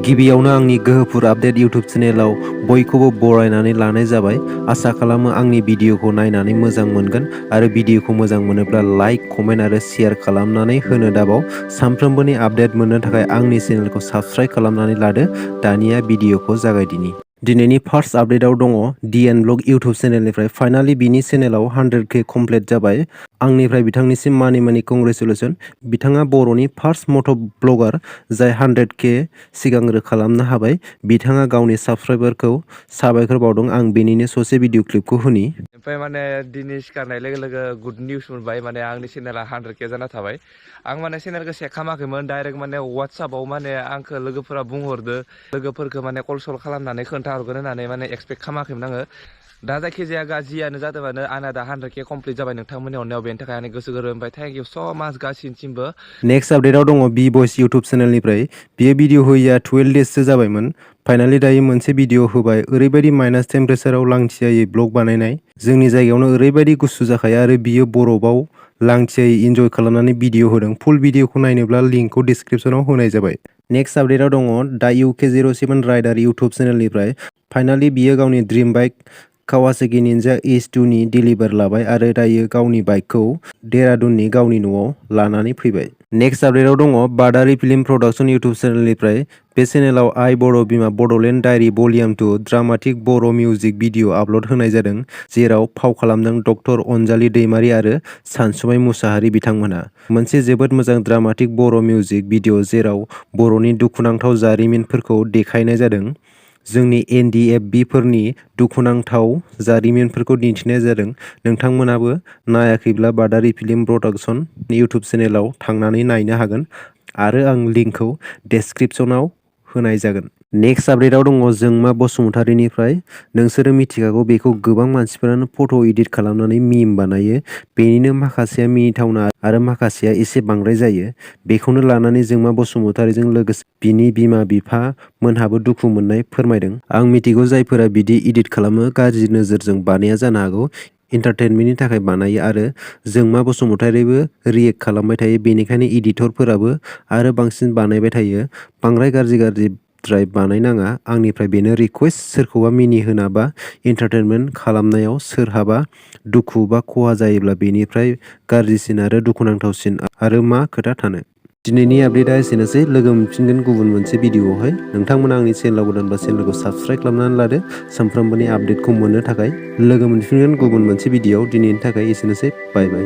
गिबियावनो आंनि gwhwpur update इउट्यूब चेनेलाव बयखौबो बरायनानै लानाय जाबाय। आसा खालामो आंनि भिडिअखौ नायनानै मोजां मोनगोन आरो भिडिअखौ मोजां मोनोब्ला लाइक, कमेन्ट आरो शेयार खालामनानै होनो दाबाव। सानफ्रोमबोनि आपडेट मोननो थाखाय आंनि चेनेलखौ साबस्क्राइब खालामनानै लादो। दानिया भिडिअखौ जागायदिनि। दिनैनि फार्स्ट आपडेटआव दङ DN ब्लग इउट्यूब चेनेलनिफ्राय फाइनाली बिनि चेनेलाव 100K कमप्लिट जाबाय। आंनिफ्राय बिथांनिसिम मानि कंग्रेचुलेसन। बिथाङा बर'नि फार्स्ट मट' ब्लगार जाय 100K सिगांग्रो खालामनो हाबाय। बिथाङा गावनि साबस्क्राइबारखौ साबायखर बावदों। आं बेनिनो ससे भिडिअ क्लिपखौ होनि। ओमफ्राय माने दिनै सिखारनाय लोगो लोगो गुड निउस मोनबाय, माने आंनि चेनेला 100K जाना थाबाय। आं माने चेनेलखौ चेक खालामाखैमोन, डाइरेक्ट माने वाट्सएपआव माने आंखौ लोगोफोरा बुंहरदो, लोगोफोरखौ माने कल सल खालामनानै खोन्थाहरगोन होननानै माने एक्सपेक्ट खालामाखैमोन आङो। दा जायखिजाया गाज्रियानो जादोंबानो आंना दा 100K कमप्लिट जाबाय नोंथांमोननि अननायाव, बेनि थाखाय आंनि गोसो गोरबोनिफ्राय थेंक इउ स' माच गासिनिसिमबो। नेक्स्ट आपडेटआव दङ बि भइस इउट्यूब चेनेलनिफ्राय। बियो भिडिअ होयैया 12 डेजसो जाबायमोन। फाइनाली दायो मोनसे भिडिअ होबाय। ओरैबायदि माइनास टेम्पारेचाराव लांथियायै ब्लग बानायनाय। जोंनि जायगायावनो ओरैबायदि गुसु जाखायो आरो बियो बरफआव लांथियायै इन्जय खालामनानै भिडिअ होदों। फुल भिडिअखौ नायनोब्ला लिंकखौ डिस्क्रिप्शनाव होनाय जाबाय। नेक्स्ट आपडेटआव दङ दा UK07 राइडार इउट्यूब चेनेलनिफ्राय। फाइनाली बियो गावनि dream bike Kawasaki Ninja H2 नि डिलिभार लाबाय आरो दायो गावनि बाइकखौ देहरादूननि गावनि न'आव लानानै फैबाय। नेक्स्ट आपडेटआव दङ बादारि फिल्म प्रडाक्शन इउट्यूब चेनेलनिफ्राय। बे चेनेलाव आइ बर' बिमा बड'लेण्ड डायरी भलिउम 2 ड्रामाटिक बर' मिउजिक भिडिअ आपल'ड होनाय जादों, जेराव फाव खालामदों डक्टर अनजालि दैमारी आरो सानसुमै मुसाहारि बिथांमोनहा। मोनसे जोबोद मोजां ड्रामाटिक बर' मिउजिक भिडिअ जेराव बर'नि दुखुनांथाव जारिमिनफोरखौ देखायनाय जादों। जोंनि NDFB फोरनि दुखुनांथाव जारिमिनफोरखौ दिन्थिनाय जादों। नोंथांमोनाबो नायाखैब्ला बादारि फिल्म प्रडाक्शन इउट्यूब चेनेलाव थांनानै नायनो हागोन आरो आं लिंकखौ डेस्क्रिप्शनाव होनाय जागोन। नेक्स्ट आपडेटआव दङ जोंमा बसुमतारीनिफ्राय। नोंसोरो मिथिखागौ बेखौ गोबां मानसिफोरानो फट' इडिट खालामनानै मिम बानायो। बेनिनो माखासेया मिनिथावना आरो माखासेया एसे बांद्राय जायो। बेखौनो लानानै जोंमा बसुमतारीजों लोगोसे बिनि बिमा बिफा मोनहाबो दुखु मोननाय फोरमायदों। आं मिथिगौ जायफोरा बिदि इडिट खालामो गाज्रि नोजोरजों बानाया जानो हागौ। एन्टारटेनमेन्टनि थाखाय बानायो आरो जोंमा बसुमतारीबो रियेक्ट खालामबाय थायो, बेनिखायनो एडिटरफोराबो आरो बांसिन बानायबाय थायो। बांद्राय गाज्रिद्राय बानायनाङा। आंनिफ्राय बेनो रिक्वेस्ट, सोरखौबा मिनिहोना बा एन्टारटेनमेन्ट खालामनायाव सोरहाबा दुखु बा खहा जायोब्ला बेनिफ्राय गाज्रिसिन आरो दुखुनांथावसिन आरो मा खोथा थानो। दिनैनि आपडेटआ एसेनोसै। लोगो मोनफिनगोन गुबुन मोनसे भिडिअआवहाय। नोंथांमोना आंनि चेनेलाव गोदानबा चेनेलखौ साबस्क्राइब खालामनानै लादो सानफ्रोमबोनि आपडेटखौ मोननो थाखाय। लोगो मोनफिनगोन गुबुन मोनसे भिडिअआव। दिनैनि थाखाय एसेनोसै। बाय बाय।